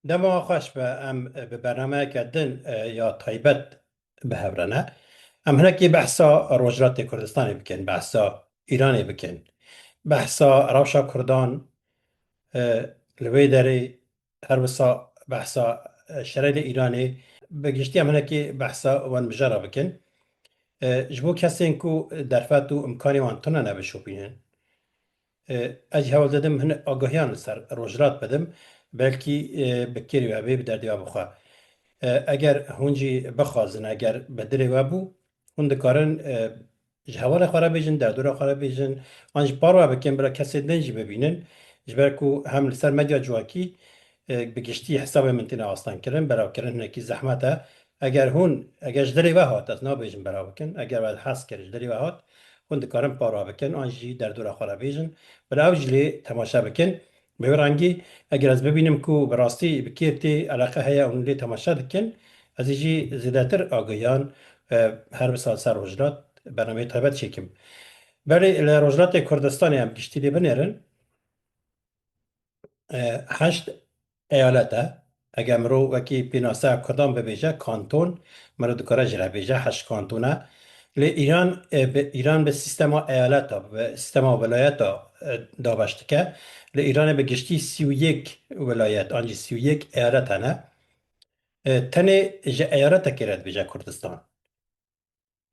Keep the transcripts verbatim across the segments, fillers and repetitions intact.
Dema xweş be, em bi bernameyeke din, e, ya taybet bi hev re ne. Em hinekî behsa Rojhilatê Kurdistanê bikin, behsa Îranê bikin, behsa rewşa Kurdan, e, li wê derê, her wisa behsa, e, şerê li Îranê, bi giştî em hinekî behsa wan mijara bikin. E, ji bo kesên ku derfet û imkanê wan tune nebişopînin, e, ez jî hewl didim hin agahiyan li ser Rojhilat bidim, belkî, e, bi kêrê we bê, bi derdê we bixwe. E, eger hûn jî bixwazin, eger bi dilê we bû, hûn dikarin, e, ji hevalê xwe re bêjin, derdora xwe re bêjin, an jî parve bikin, bila kesên din jî bibînin. Ji ber ku hem li ser medya civakî, e, bi giştî hesabê min têne astengkirin, belavkirin hinekî zehmet e. Eger hûn, eger ji dilê we hat, ez nabêjim belav bikin, eger we hez kir ji dilê we hat, hûn dikarin parve bikin, an jî derdora xwe re bêjin, bila ew jî lê temaşe bikin. Bi wê rengî, eger ez bibînim ku bi rastî bi kêr tê, eleqe heye, hûn lê temaşe dikin, ez ê jî zêdetir agahiyan, e, her wisa ser Rojhilat bernameyê taybet çêkim. Belê li Rojhilatê Kurdistanê em giştî lê binêrin, e, heşt eyalet e. Eger mirov wekî pênaseya Kurdan bibêje, kanton, mirov dikare jê re bêje, heşt kanton e. Lê Îran, e, bi, Îran bi sîstema eyaleta, bi sîstema wilayeta, e, dabeş dike. Li Îranê bi giştî sî û yek wilayet, an jî sî û yek eyalet hene. E, tenê ji eyaletekê re dibêje Kurdistan.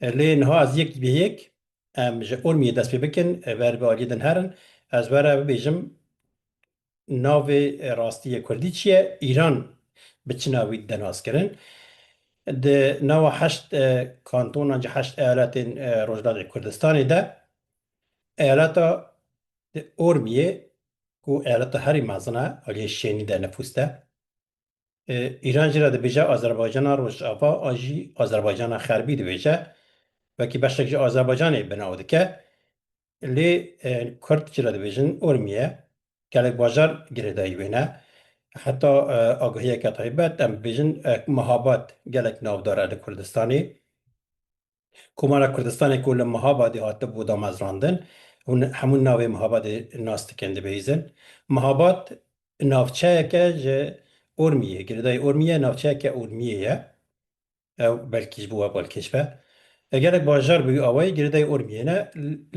E, lê niha ez yek bi yek, em ji Urmiyê dest pê bikin, e, ber bi aliyê din herin, ez we re bibêjim, navê, e, rastî yê Kurdî çi ye? Îran bi çi navî dide naskirin? Di nava heşt, e, kantonan, ji heşt eyaletên, e, Rojhilatê Kurdistanê de, eyaleta Urmiyê, ku eyaleta herî mezin e, aliyê şênî de, nifûs de, e, Îran jê re dibêje Azerbaycana Rojava, an jî Azerbaycana Xerbî dibêje. Wekî beşek ji Azerbaycanê bi nav dike. Lê, e, Kurd jê re dibêjin Urmiye. Gelek bajar girêdayî wê ne. Heta, e, agahiyeke taybet, em bibêjin, e, Mehabad gelek navdar e li Kurdistanê. Komara Kurdistanê ku li Mehabadê hatibû damezrandin, hûn hemû navê Mehabadê nas dikin, dibihîzin. Mehabad navçeyeke ji Urmiyê, girêdayî Urmiye, navçeyeke Urmiyê ye. Ew belkî ji bo we balkêş be. E, gelek bajar bi wî awayî girêdayî Urmiyê ne,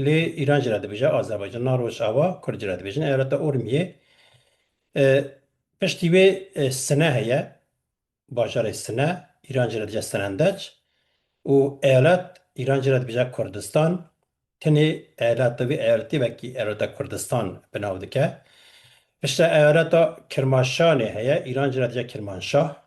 lê Îran jê re dibêje Azerbaycan, na Rojava, Kurd jê re dibêjin eyaleta Urmiyê. E, piştî wê, e, Sine heye, bajarê Sine, Îran jê re dibêje Sinendeç û eyalet Îran jê re dibêje Kurdistan. Tenê eyaleta vê eyaletê wekî eyaleta Kurdistan bi nav dike. Piştre eyaleta Kirmaşanê heye, Îran jê re dibêje Kirmanşah.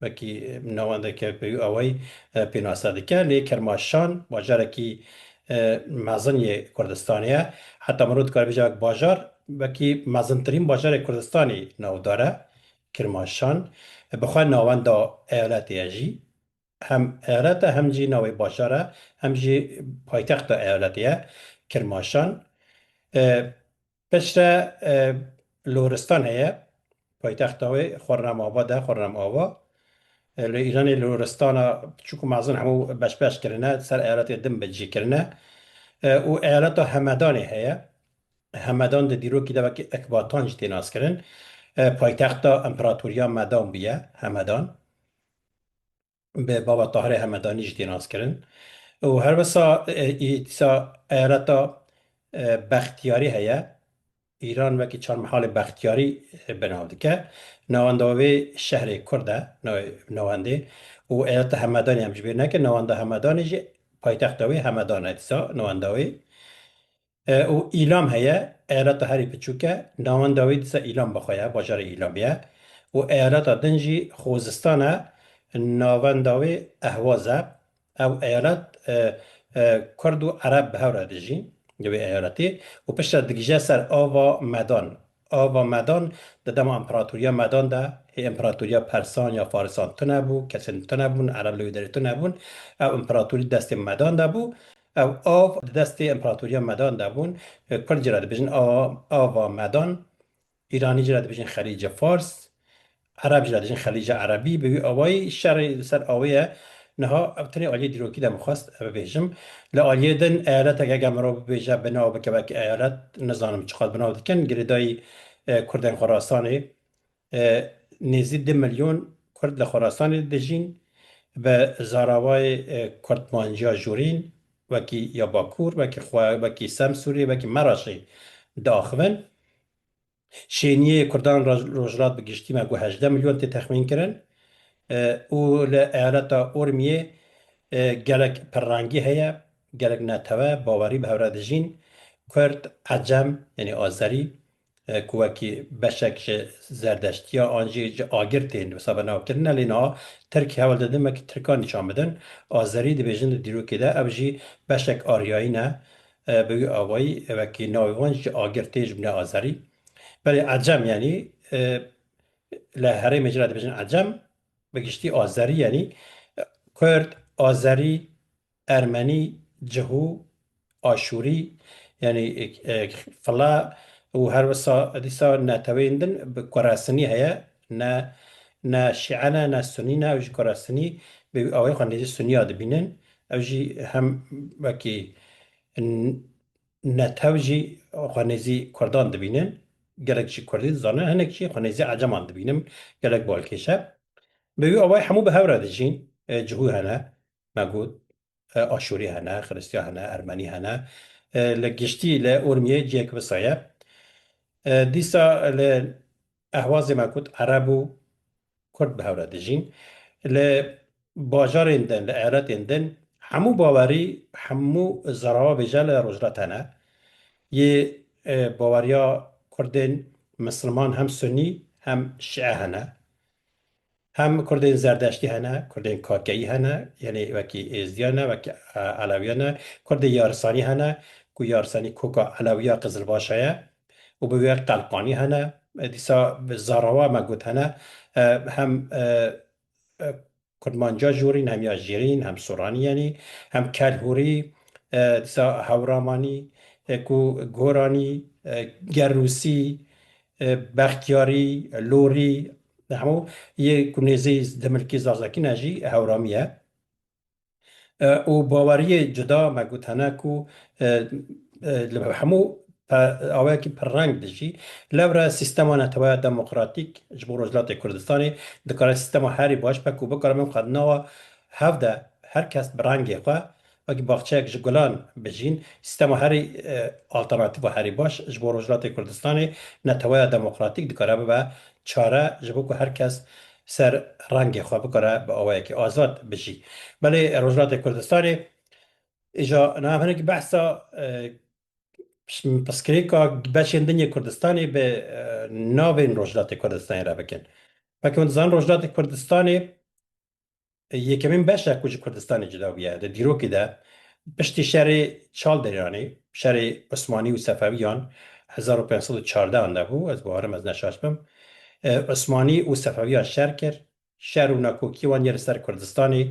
Wekî, e, navendeke bi wî awayî, e, pênase dike. Lê Kirmaşan bajarekî, e, mezin yê Kurdistanê ye. Heta mirov dikare bêje wek bajar, wekî mezintirîn bajarê Kurdistanê navdar e. Kirmaşan, e, bi xwe navenda eyaletê ye jî. Hem eyalet e, hem jî navê bajar e, hem jî paytexta eyaletê ye, Kirmaşan. E, Piştre, e, Loristan heye, paytexta wê Xurrem Abad e, Xurrem Ava. E, li Îranê Loristana biçûk û mezin hemû beşbeş kirine, ser eyaletê din bi cî kirine. E, û eyaleta Hemedanê heye. Hemedan di dîrokî de wekî Ekbatan jî tê naskirin. E, paytexta Împaratoriya Medan bûye, Hemedan. Bi Baba Tahirê Hemedanî jî tê naskirin. Û her wisa, e, î-, dîsa eyaleta, e, Bextiyarî heye. Îran wekî çarmihalê Bextiyarî, e, bi nav dike. Navenda wê şehrê Kurd e, navê, navendê. Û eyaleta Hemedanê em ji bîr nekin. Navenda Hemedanê jî paytexta wê Hemedan e dîsa, navenda wê. E, û Îlam heye, eyaleta herî piçûk e, navenda wê dîsa Îlam bi xwe ye, bajarê Îlamê ye. Û eyaleta din jî Xozistan e, navenda wê Ehwaz e. Ew eyalet, e, e, Kurd û Ereb bi hev re dijîn di wê eyaletê û piştre digije ser ava Medan. Ava Medan di dema Împaratoriya Medan de, hê Împaratoriya Persan ya Farisan tune bû, kesên tune bûn, Ereb li wê derê tune bûn. Ew împaratorî destê Medan de bû. Ew av di destê Împaratoriya Medan de bûn. E, Kurd jê re dibêjin ava, ava Medan, Îranî jê re dibêjin Xelîce Fars, Ereb jê re dibêjin Xelîce Erebî. Bi wî awayî şerê li ser avê ye. Niha ev tenê aliyê dîrokî de min xwest bibêjim. Li aliyê din eyaleteke, eger mirov bibêje, bi nav bike wek eyalet, nizanim çiqas bi nav dikin, girêdayî, e, Kurdên Xurasanê, e, nêzî du milyon Kurd li Xorasanê dijîn, bi zaravayê, e, Kurdmanciya Jûrîn, wekî ya Bakur, wekî xwe, wekî Semsûrê, wekî Meraşê diaxivin. Şêniyê Kurdan Roj-, Rojhilat bi giştî me got hejdeh milyon tê texmîn kirin. E, û li eyaleta Urmiyê, e, gelek pirrengî heye, gelek netewe, bawerî bi hev re dijîn. Kurd, Ecem, yanî Azerî, e, ku wekî beşek ji Zerdeştiya an jî ji Agir tên wisa bernavkirine, lê niha Tirk hewl didin wekî Tirkan nîşan bidin. Azerî dibêjin di dîrokê de, ev jî beşek Aryayî ne, e, bi wî awayî wekî navê wan ji Agir tê, ji bûne Azerî. Belê Ecem, yanî, e, li herêmê jî re dibêjin Ecem, bi giştî Azerî, yanî, e, Kurd, Azerî, Ermenî, Cihû, Aşûrî, yanî, e, e, Fila û her wisa dîsa neteweyên din bi Kuresinî heye, ne, ne Şîe ne, ne Sunî ne, ew jî Kuresinî bi awayî xwe nêzî Suniya dibînin. Ew jî hem wekî n-, netew jî xwe nêzî Kurdan dibînin. Gelek jî Kurdî dizanin, hinek jî xwe nêzî Eceman dibînin. Gelek balkêş e. Bi wî awayî hemû bi hev re dijîn. E, Cihû hene, me got, e, Aşûrî hene, Xiristiyan hene, Ermenî hene. E, li giştî li Urmiyê cihek wisa ye. E, dîsa li Ehwazê me got Ereb û Kurd bi hev re dijîn. Li bajarên din, li eyaletên din hemû bawerî, hemû zarava bêje li Rojhilat hene. Yê, e, baweriya Kurdên Misilman hem Sunî hem Şîe hene. Hem Kurdên Zerdeştî hene, Kurdên Kakeyî hene, yanî wekî Êzdiyan e, wekî, e, Elewiyan e. Kurdê Yarisanî hene, ku Yarisanî koka Elewiya Qizilbaşa ye û bi wê Qelqanî hene. E, dîsa bi zarava me got hene, e, hem, e, e, Kurdmanciya Jûrîn, hem ya Jêrîn, hem Soranî, yanî, hem Kelhûrî, e, dîsa Hewramanî, e, ku Goranî, e, Gerûsî, e, Bextiyarî, Lorî, hemû yê ku nêzî Dimilkî Zazakî ne jî Hewramî ye. E, û baweriyê cuda me got hene ku, e, e, li hemû pe-, awayekî pirreng dijî. Lewre sîstema neteweya demokratîk ji bo Rojhilatê Kurdistanê dikare sîstema herî baş be ku bikare min xwe di nava hev de her kes bi rengê xwe wekî baxçeyek ji gulan bijîn. Sîstema herî, e, alternatîfa herî baş ji bo Rojhilatê Kurdistanê neteweya demokratîk dikare bibe çare ji bo ku her kes ser rengê xwe bikare bi awayekî azad bijî. Belê Rojhilatê Kurdistanê îja niha em hinekî behsa, e, piskirêka beşên din yê Kurdistanê bi, e, navên Rojhilatê Kurdistanê re bikin. Weke hûn dizanin Rojhilatê Kurdistanê, e, yekemîn beş e ku ji Kurdistanê cuda bûye. Di dîrokê de piştî şerê Çalderyanê, şerê Osmanî û Sefewiyan hezar û pênc sed û çardeh an de bû, ez bawerim ez ne şaş bim. E, Osmanî û Sefewiyan şer kir. Şer û nakokî wan yê li ser Kurdistanê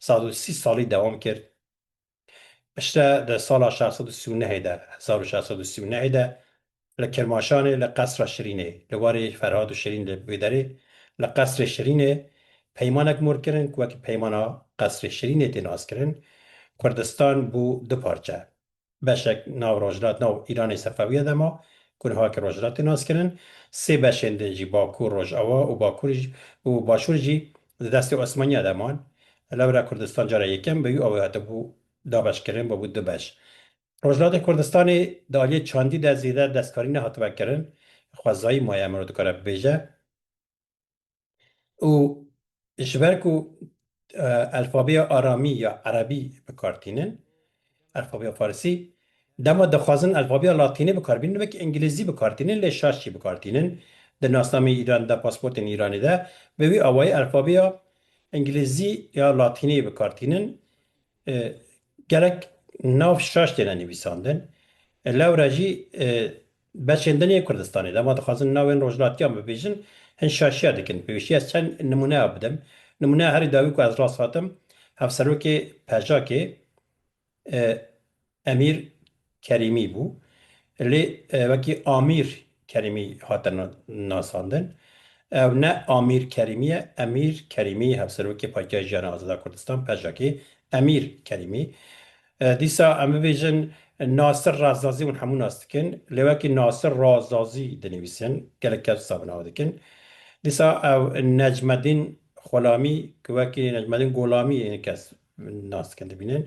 sed û sî salî dewam kir. Piştre di sala şeş sed û sî û nehê de, hezar û şeş sed û sî û nehê de li Kirmaşanê, li Qesra Şirînê, li warê Ferhat û Şirîn li vê derê, li Qesrê Şirînê peymanek mor kirin ku wekî peymana Qesrê Şirînê tê naskirin. Kurdistan bû du parçe. Beşek nav Rojhilat, nav Îranê Sefewiya de ma, ku niha wekî Rojhilat tê naskirin. Sê beşên din jî Bakur, Rojava û Bakur jî, û Başûr jî di destê Osmaniya de man. Lewra Kurdistan cara yekem bi wî awê hatibû dabeşkirin, bûbû du beş. Rojhilatê Kurdistanê di aliyê çandî de zêde destkarî nehatibe kirin. Xwezayî maye, mirov dikare bibêje. Û ji ber ku, e, elfabeya aramî ya erebî bi kar tînin, elfabeya farisî, dema dixwazin elfabeya latînî bi kar bînin, wekî îngilîzî bi kar tînin, lê şaş jî bi kar tînin. Di nasnameyê Îran de, pasportên Îranê de, bi wî awayî elfabeya îngilîzî ya latînî bi kar tînin. E, gelek nav şaş têne nivîsandin. E, lewra jî, e, beşên din yê Kurdistanê, dema dixwazin navên rojhilatiyan bibêjin, hin şaşiya dikin. Pêwîstiye ez çend nimûneya bidim. Nimûneya herî dawî ku ez rast hatim, hevserokê PJAKê, e, Emîr Kerîmî bû. Lê, e, wekî Amîr Kerîmî hate na-, nasandin. Ew ne Amîr Kerîmî ye, Emîr Kerîmî, hevserokê Partiya Jiyana Azada Kurdistan, PJAKê, Emîr Kerîmî. E, dîsa em bibêjin Nasir Razazî, hûn hemû nas dikin. Lê wekî Nasir Razazî dinivîsin, gelek kes wisa bi nav dikin. Dîsa ew Necmedîn Xulamî, ku wekî Necmedîn Golamî yê kes nas dikin, dibînin.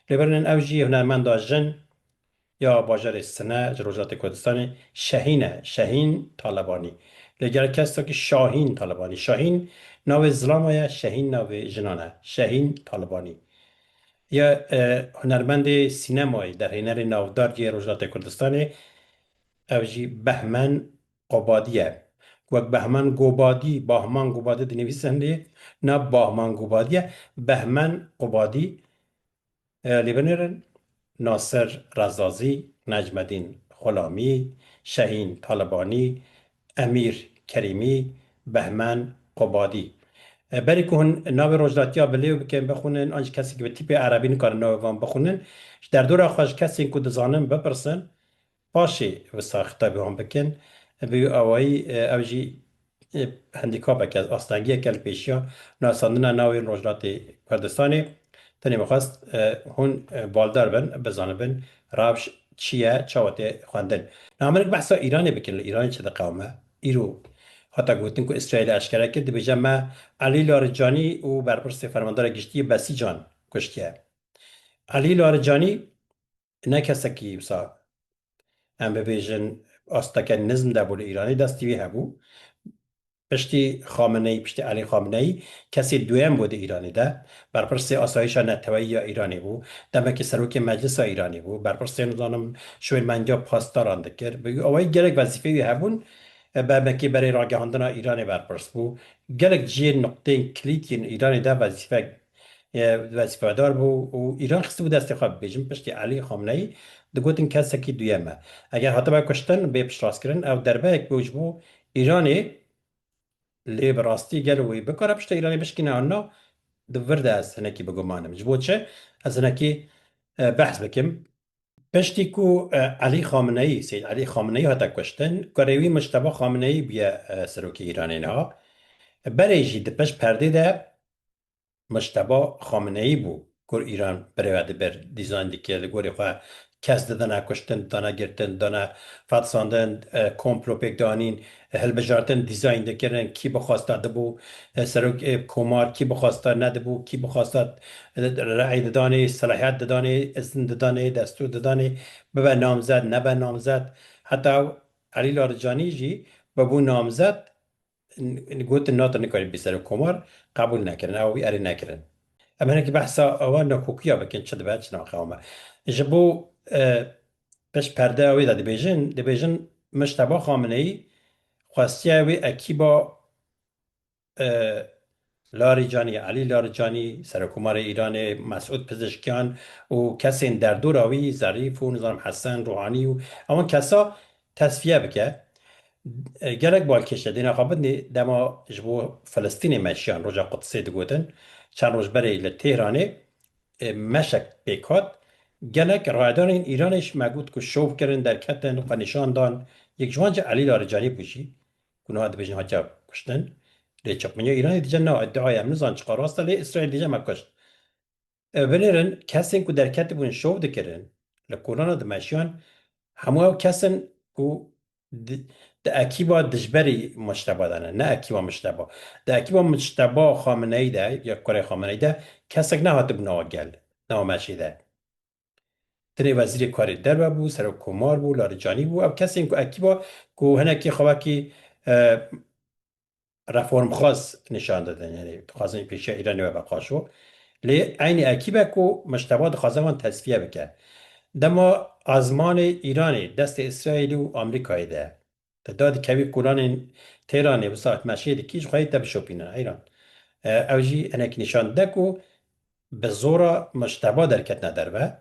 Lê birinin ew jî hunermenda jin ya bajarê Sine ji Rojhilatê Kurdistanê, Şehîn e, Şehîn Talebanî. Lê gel kes ki Şahîn Talebanî. Şahîn navê zilama ye, Şehîn navê jinan e. Şehîn Talebanî. Ya, e, hunermendê sînemayê, derhênerê navdar yê Rojhilatê Kurdistanê, ew jî Behmen Qobadî ye. Wek Behmen Gobadî, Bahman Gobadî dinivîsin lê, na Bahman Gobadî ye, Behmen Qobadî. E, lê binêrin, Nasir Rezazî, Necmedîn Xulamî, Şehîn Talibanî, Emîr Kerîmî, Behmen Qobadî. E, berî ku hûn navê rojhilatiya bi lêv bikin, bixwînin, an jî kesê ku bi tîpê erebî nikarin navê van bixwînin, ji derdora xwe ji kesên ku dizanin bipirsin, paşê wisa xitabê wan bikin. Bi wî awayî, e, ew jî, e, handîkapeke, astengiyeke li pêşiya nasandina navê Rojhilatê Kurdistanê. Tenê min xwest, e, hûn, e, baldar bin, bizanibin rewş çi ye, çawa tê xwendin. Niha min behsa Îranê bikin, li Îranê çi diqewime? Îro hate gotin ku Îsraîlê eşkere kir, dibêje me Elî Laricanî û berpirsê fermandara giştî yê Besîcan kuştiye. Elî Laricanî ne kesekî wisa, em bibêjin, asteke nizm de bû li Îranê, destî wî hebû. Piştî Xameneyî, piştî Elî Xameneyî, kesê duyem bû di Îranê de. Berpirsê asayîşa neteweyî ya Îranê bû. Demekî serokê meclisa Îranê bû. Berpirsê, nizanim, şûnmendiya pasdaran dikir. Bi awayî gelek wezîfeyê wî hebûn. E, demekî berê ragihandina Îranê berpirs bû. Gelek cihên, nuqteyên kilît yên Îranê de wezîfe, e, wezîfedar bû û Îran xistibû destê xwe, bibêjin, piştî Elî Xameneyî digotin kesekî duyem e. Eger hatibe kuştin, bê piştrastkirin, ew derbeyek bû ji bo Îranê lê bi rastî gelo wê bikare pişta Îranê bişkîne an na, di vir de ez hinekî bi guman im. Ji bo çi? Ez hinekî, e, behs bikim. Piştî ku, e, Elî Xameneyî, Seyyid Elî Xameneyî hate kuştin, kurê wî Mujteba Xameneyî bûye, e, serokê Îranê niha. Berê jî di pişt perdê de Mujteba Xameneyî bû, kur Îran birêve dibir, dîzayn dikir, li gorî xwe kes didana kuştin, didana girtin, didana fetisandin, e, komplo pêk dianîn, hilbijartin dîzayn dikirin, kî bixwasta dibû, e, serok, e, komar, kî bixwasta nedibû, kî bixwasta, e, rey didanê, selahiyet didanê, izin didanê, destûr didanê, bibe namzet, nebe namzet. Heta Elî Laricanî jî bibû namzet, n-, gotin, na, tu nikarî bî serokkomar, qebûl nekirin, ew wî erê nekirin. Em hinekî behsa ewa nakokiya bikin, çi dibe, çi naxewime. Ji bo, e, pişt perdeya wê de dibêjin, dibêjin Mujteba Xameneyî xwestiye wê ekîba, e, Laricanî, Elî Laricanî, Serokkomarê Îranê, Mesûd Pizişkiyan û kesên derdora wî, Zerîf û, nizanim, Hesen Ruhanî û ewan kesa tesfiye bike. E, gelek balkêş e, dêna xwe bidinê, dema ji bo Filistînê meşiyan, roja Qudsê digotin, çend roj berê li Tehranê, e, meşek pêk hat, gelek rayedarên Îranê jî me got ku şov kirin, derketin, xwe nîşan dan. Yek ji wan jî Elî Laricanî bû jî, ku niha dibêjin hatiya kuştin. Lê çapemeniya Îranê dije na, îdiaya em nizan çiqa rast e, lê Îsraîl dije me kuşt. E, binêrin, kesên ku derketibûn şov dikirin, li kolana dimeşiyan, hemû ew kes in ku di, di ekîba dijberî Mujteba de ne, ne ekîba Mujteba. Di ekîba Mujteba Xameneyî de, ya kurê Xameneyî de, kesek nehatibû nava gel, nava meşê de. Tenê wezîrê karê derve bû, serokkomar bû, Laricanî bû. Ev kesên ku ekîba ku hinekî xwe wekî, e, reformxwaz nîşan didin, yanî dixwazin pêşiya Îranê webe qaşo. Lê eynî ekîbe ku Mujteba dixwaze wan tesfiye bike. Dema ezmanê Îranê destê Îsraîlî û Amerîkayê de, te dadikevî kolanên Teyranê, wisa meşê dikî, ji xwe yê te bişopîne, heyran. E, ew jî hinekî nîşan dide ku bi zora Mujteba derketine derve.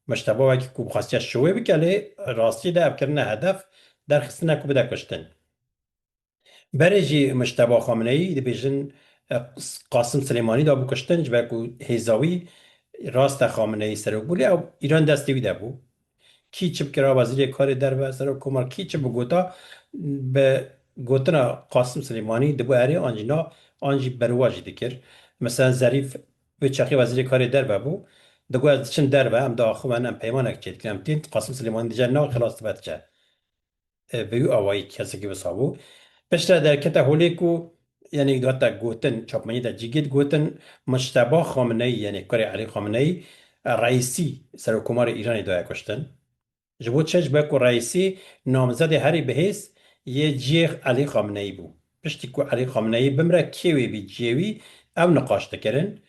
Mujteba wekî ku bixwastiye şowê bike, lê rastî de ev kirine hedef, derxistine ku bide kuştin. Berê jî Mujteba Xameneyî dibêjin, e, Qasim Silêmanî da bû kuştin, ji ber ku hêza wî rast e Xameneyî serok bû, lê ew Îran destê wî de bû. Kî çi bikira, wezîrê karê derve, serokkomar, kî çi bigota, bi gotina Qasim Silêmanî dibû erê an jî na, an jî berwa jî dikir. Mesela Zerîf wê çaxê wezîrê karê derve bû, digot, ez diçim derve, em diaxivin, em peymanek çêdikin, em tên, Qasim Silêmanî dije na, xilas dibe diçe. E, bi wî awayî kesekî wisa bû. Piştre derkete holê ku, yanî, heta gotin, çapmenî de cî girt, gotin, Mujteba Xameneî, yanî kurê Elî Xameneî, Reîsî, serokkomarê Îranê daye kuştin. Ji bo çi? Ji ber ku Reîsî namzedê herî bihêz yê cihê Elî Xameneî bû. Piştî ku Elî Xameneî bimre, kê wê bî cihê wî, ew niqaş dikirin.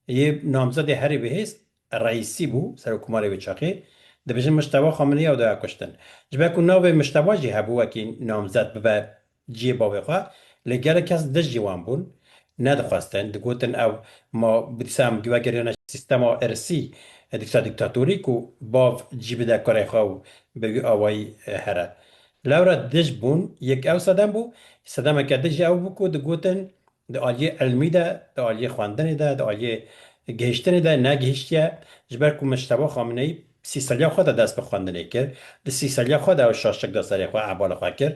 Yê namzedê herî bihêz Reîsî bû, serokkomarê wê çaxê. Dibêjin Mujteba Xameneî ew daye kuştin. Ji ber ku navê Mujteba jî hebû wekî namzed bibe cihê bavê xwe, lê gelek kes dijî wan bûn. Nedixwestin, digotin ew ma bi dîsa em vegeriyane sîstema îrsî, dîsa dîktatorî ku bav cî bide kurê xwe û bi wî awayî, e, here. Lewra dij bûn, yek ew sedem bû, sedemeke din jî ew bû ku digotin di aliyê ilmî de, di aliyê xwendinê de, di aliyê gihiştinê de negihiştiye, ji ber ku Mujteba Xameneî sî saliya xwe de dest bi xwendinê kir, di sî saliya xwe de ew şaşlik da serê xwe, ehbala xwe kir,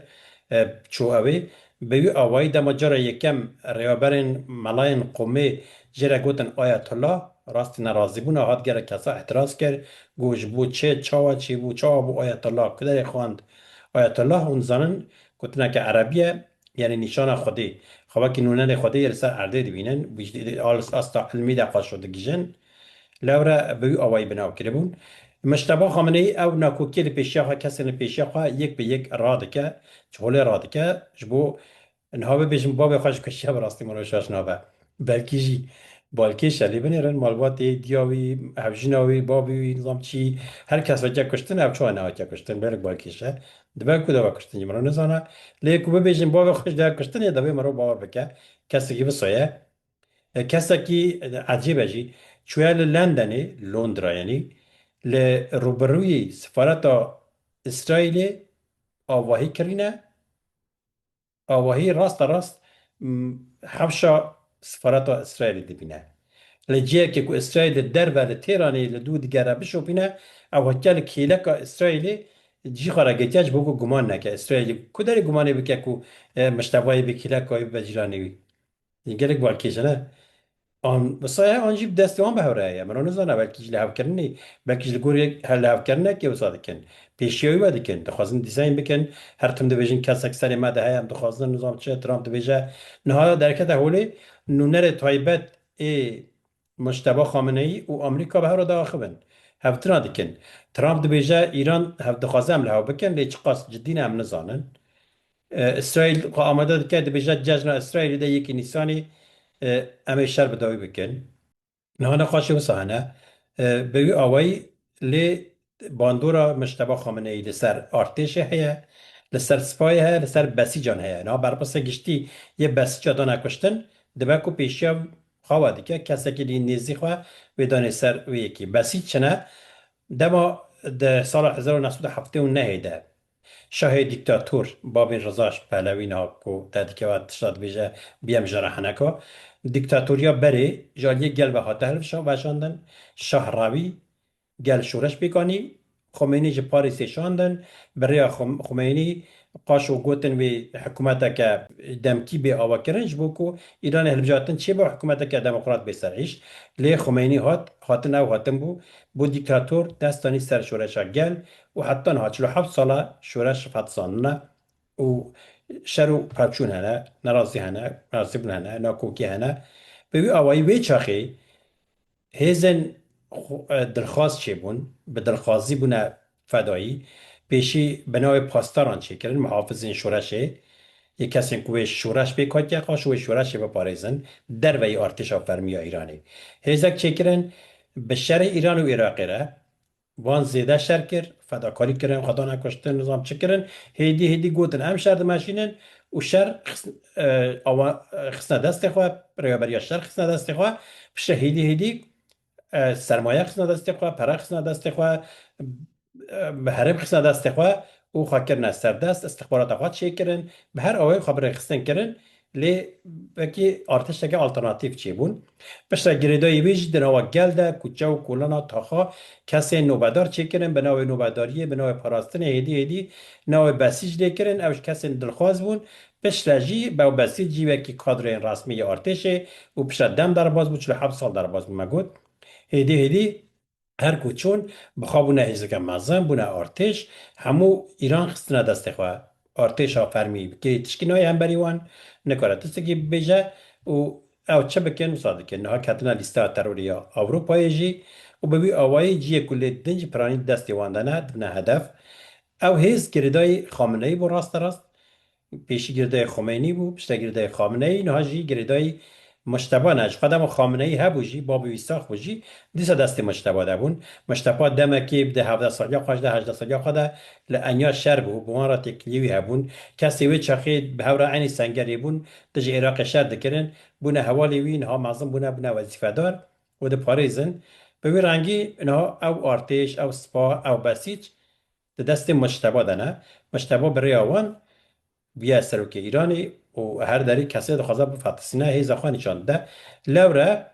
e, çû ewê. Bi wî awayî dema cara yekem rêveberên melayên qomê jê re gotin Ayetullah, rastî nerazîbûna hat, gelek kesa îtiraz kir, got ji bo çi, çawa çêbû, çawa bû Ayetullah, ku derê xwend Ayetullah, hûn dizanin gotineke erebî ye, yanî nîşana Xwedê. Xwe wekî nûnerê Xwedê yê li ser erdê dibînin, wî jî asta ilmî de xwe şo digihîjin. Lewre bi wî awayî bi nav kiribûn. Mujteba Xameneî ew nakokiyê li pêşiya xwe, kesên li pêşiya xwe yek bi yek radike, ji holê radike, ji bo niha bibêjin bavê xwe ji kuştiye, bi rastî min re şaş nabe. Belkî jî balkêş e, lê binêrin malbatê, diya wî, hevjîna wî, bavê wî, nizam çi, her kes veke kuştin, ev çawa nehatiye kuştin, belek balkêş e. Dibe ku de ve kuştin, ji min re nizane. Lê ku bibêjin bavê xwe ji de kuştinê, divê min re bawer bike. Kesekî visoye. E, kesekî, e, ecêb e jî. Çûye li Londonê, Londra yanî, li rûbirûyî sifareta Îsraîlê avahî kirîne. Avahî rasta rast, m, hewşa sifareta Îsraîlê dibîne. Li cihekê ku Îsraîl li derve, li Têranê, li dû digere bişopîne, ew hatiye li kêleka Îsraîlê cî xwe re girtiye ji bo ku guman neke. Îsraîlê ku derê gumanê bike ku, e, Mujtebeyê bi kêleka wî bibe cîranê wî? Gelek balkêş e, ne? An, wisa ye, an jî bi destê wan bi hev re heye. Min nizane, belkî ji lihevkirinê, belkî ji li gorî her lihevkirinekê wisa dikin. Pêşiya wî ve dikin. Dixwazin dîzayn bikin. Her tim dibêjin kesek serê me de heye, em dixwazin nizam çi, Trump dibêje. Niha derkete holê, nûnerê taybet ê Mujteba Xameneî û Amerîka bi hev re diaxivin. Hevtina dikin. Trump dibêje, Îran hev dixwaze em li hev bikin, lê çiqas cidî ne em nizanin. E, Îsraîl xwe amade dike, dibêje cejna Îsraîlê de yekê Nîsanê, e, em ê şer bi dawî bikin. Niha nexweşê wisa hene. E, bi wî awayî lê bandora Mujteba Xameneî li ser artêşê heye, li ser sipayê heye, li ser besîcan heye. Niha berpirsê giştî yê besîca dane kuştin, dibe ku pêşiya xwe ve dike, kesekî li nêzî xwe wê danê ser wê yekê. Besîc çi ne? Dema di sala hezar û neh sed û heftê û nehê de şahê dîktator Babîn Riza Pehlewî, niha ku te dikeve tişta dibêje, biyem ji re heneka. Dîktatoriya berê ji aliyê gel ve hate hilveşandin. Şah revî, gel şoreş pêk anî. Xumeynî ji Parîsê şandin. Bi rêya Xum-, Xumeynî qaşo gotin wê hikûmeteke demkî bê avakirin, ji bo ku Îranê hilbijartin çêbe û hikûmeteke demokrat bê ser îş. Lê Xumeynî hat, hatin ew hatin bû, bû dîktator, dest danî ser şoreşa gel û heta niha çil û heft sala şoreş hat sandine û şer û pevçûn hene, nerazî hene, nerazîbûn hene, nakokî hene. Bi wî awayî wê çaxê hêzên xwe-, e, dilxwaz çêbûn, bi dilxwazî bûne fedayî. Pêşî bi navê pastaran çêkirin, muhafizên şoreşê, yê kesên ku wê şoreş pêk hatiye, qaşo wê şoreşê biparêzin, derveyî artêşa fermî ya Îranê. Hêzek çêkirin, bi şerê Îran û Iraqê re, wan zêde şer kir, fedakarî kirin, xwe dane kuştin, nizam çi kirin. Hêdî hêdî gotin, em şer dimeşînin û şer xis-, e, awa-, e, xistine destê xwe, rêveberiya şer xistine destê xwe, piştre hêdî hêdî, e, sermaye xistine destê xwe, pere xistine destê xwe, e, herêm xistine destê xwe û xwe kirine serdest, istixbarata xwe çêkirin, bi her awayî xwe bi rêxistin kirin. Lê wekî artêşeke alternatîf çêbûn. Piştre girêdayî wê jî di nava gel de, kuçe û kolana taxa kesên nobedar çêkirin, bi navê nobedariyê, bi navê parastinê hêdî hêdî navê besîc lê kirin, ew ji kesên dilxwaz bûn. Piştre jî bi ew besîc jî wekî kadroyên resmî yê artêşê û piştre dem derbas bû, çil û heft sal derbas bû, me got. Hêdî hêdî her ku çûn, bi xwe bûne hêzeke mezin, bûne artêş, hemû Îran xistine destê xwe. artêşa fermî bikê tişkî nayê hemberî wan, nikare tiştekî bibêje û ew çi bikin, wisa dikin. Niha ketine lîsteya terorê ya Ewropayê jî û bi wî awayî ciyê ku lê didin jî piranî destê wan de ne, dibine hedef. Ew hêz girêdayî Xameneyî bû rasterast. Pêşî girêdayî Xomeynî bû, piştre girêdayî Xameneyî, niha jî girêdayî Mujteba ne. Ji xwe dema Xameneyî hebû jî, babê wî sax bû jî, dîsa destê Mujteba de bûn. Mujteba demekê di hevdeh saliya xwe, ji de hejdeh saliya xwe de li enya şer bû, bi wan re têkiliyê wî hebûn. Kesê wê çaxê bi hev re eynî sengerê bûn, dijî Iraqê şer dikirin, bûne hevalê wî, niha mezin bûne, bûne wezîfedar û diparêzin. Bi wî rengî niha ew artêş, ew spa, ew besîc di destê Mujteba de ne. Mujteba bi rêya wan bûye serokê Îranê û her derî kesê dixwaze bifetisîne, hêza xwe nîşan dide. Lewre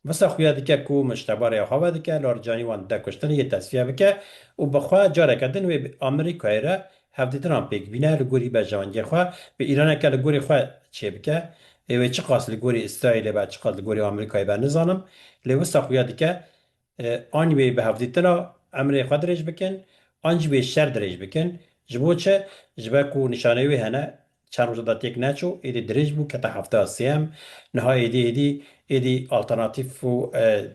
wisa xuya dike ku Mujteba rêya xwe vedike, Laricanî wan dide kuştin, yê tesfiye bike û bi xwe careke din wê bi Amerîkayê re hevdîtinan pêk bîne, li gorî berjewendiyê xwe bi Îraneke li gorî xwe çêbike. Ê wê çiqas li gorî Îsraîlê be, çiqas li gorî Amerîkayê be nizanim. Lê wisa xuya dike, e, an wê bi hevdîtina emrê xwe dirêj bikin, an jî wê şer dirêj bikin. Ji bo çi? Ji ber ku nîşaneyê wê hene, çend roja de têk neçû, êdî dirêj bû, kete hefta sêyem. Niha êdî, êdî, êdî alternatîf û, e,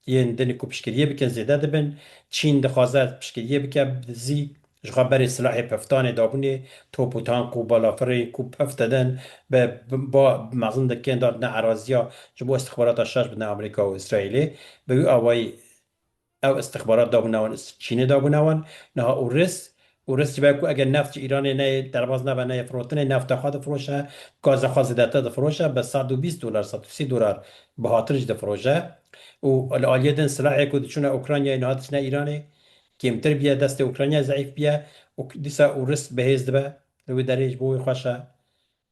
yên din ku piştgiriyê bikin zêde dibin. Çîn dixwaze piştgiriyê bike, bi dizî. Ji xwe berê silahê piftanê dabûnê, top û tank û balafirê ku pif didin, bi, bi, ba mezin dikin, dadine eraziya ji bo istixbarata şaş bidine Amerîka û Îsraîlê. Bi wî awayî ew istixbarat dabûne wan, Çînê dabûne wan. Niha Ûris, Ûris ji ber ku eger neft ji Îranê neyê, derbaz nebe, neyê firotinê, nefta xwe difiroşe, gaza xwe zêdetir difiroşe, bi sed û bîst dolar, sed û sî dolar bihatir jî difiroşe. Û li aliyê din silahê ku diçûne Ukraynayê niha diçine Îranê, kêmtir bûye, destê Ukraynayê zeîf bûye û dîsa Ûris bi hêz dibe, li wî derê ji bo wî xweş e.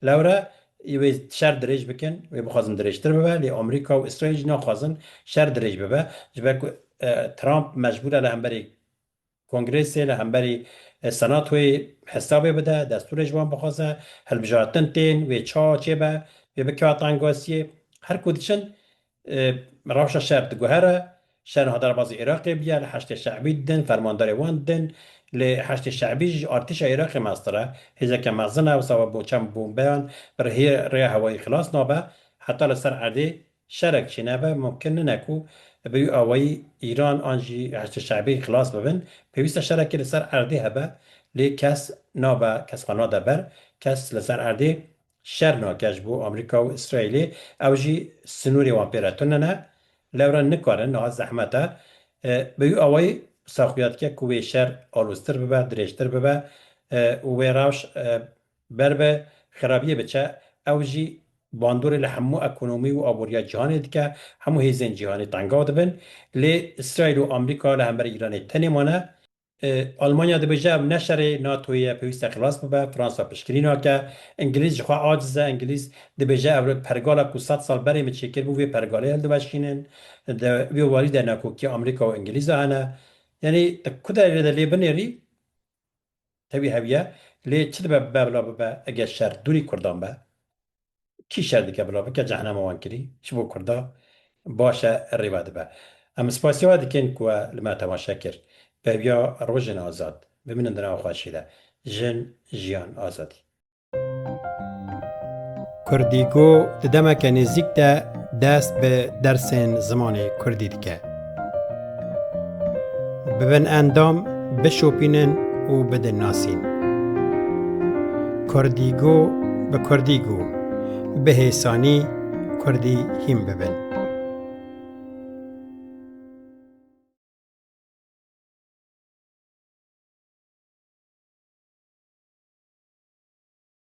Lewre wê şer dirêj bikin, wê bixwazin dirêjtir bibe, lê Amerîka û Îsraîl jî naxwazin şer dirêj bibe. Ji ber ku, e, Trump mecbûr e li hemberî Kongresê, li hemberî, e, Senatoyê hesabê bide, destûrê ji wan bixwaze, hilbijartin tên, wê çawa çêbe, wê bikeve tengasiyê. Her ku diçin, e, rewşa şer diguhere, şer niha derbazî Iraqê bûye, li Heşdê Şe'bî didin, fermandarê wan didin, lê Heşdê Şe'bî jî artêşa Iraqê mestir e, hêzeke mezin e, wisa bo çend bombeyan bi rihê rêya hewayî xilas nabe, heta li ser erdê şerek çênebe, mumkin nine ku bi wî awayî Îran an jî Heşdê Şe'bî xilas bibin. Pêwîst e şerekê li ser erdê hebe, lê kes nabe, kes xwe nade ber, kes li ser erdê şer nake ji bo Amerîka û Îsraîlê, ew jî sinûrê wan pê re tune ne, lewre nikarin, niha zehmet e. E, bi wî awayî wisa xuya dike ku wê şer aloztir bibe, dirêjtir bibe, e, û wê rewş, e, ber bi xirabiyê biçe. Ew jî bandorê li hemû ekonomî û aboriya cîhanê dike, hemû hêzên cîhanê tengav dibin. Lê Îsraîl û Amerîka li hemberî Îranê tenê mane. E, Almanya dibêje ev ne şerê NATOyê ye, pêwîst e xilas bibe, Fransa piştgirî nake, Îngilîz ji xwe aciz e, Îngilîz dibêje ev pergala ku sed sal berê min çêkiribû vê pergalê hildiweşînin, di vê warî de nakokiya Amerîka û Îngilîza hene. Yanî tu ku derê de lê binêrî, tevî hev e, lê çi dibe bevla bibe eger şer dûrî Kurdan be? Kî şer dike bila bike cehenema wan kirî, ji bo Kurda baş e, rêve dibe. Em spasiya we dikin ku we li me temaşe kir. Bi hêviya rojên azad, bimînin di nava xweşî de. Jin, jiyan, azadî. Kurdîgo di demeke nêzîk de dest bi dersên zimanê kurdî dike. Bibin endam, bişopînin û bidin nasîn. Kurdîgo bi kurdîgo, bi hêsanî kurdî hîn bibin.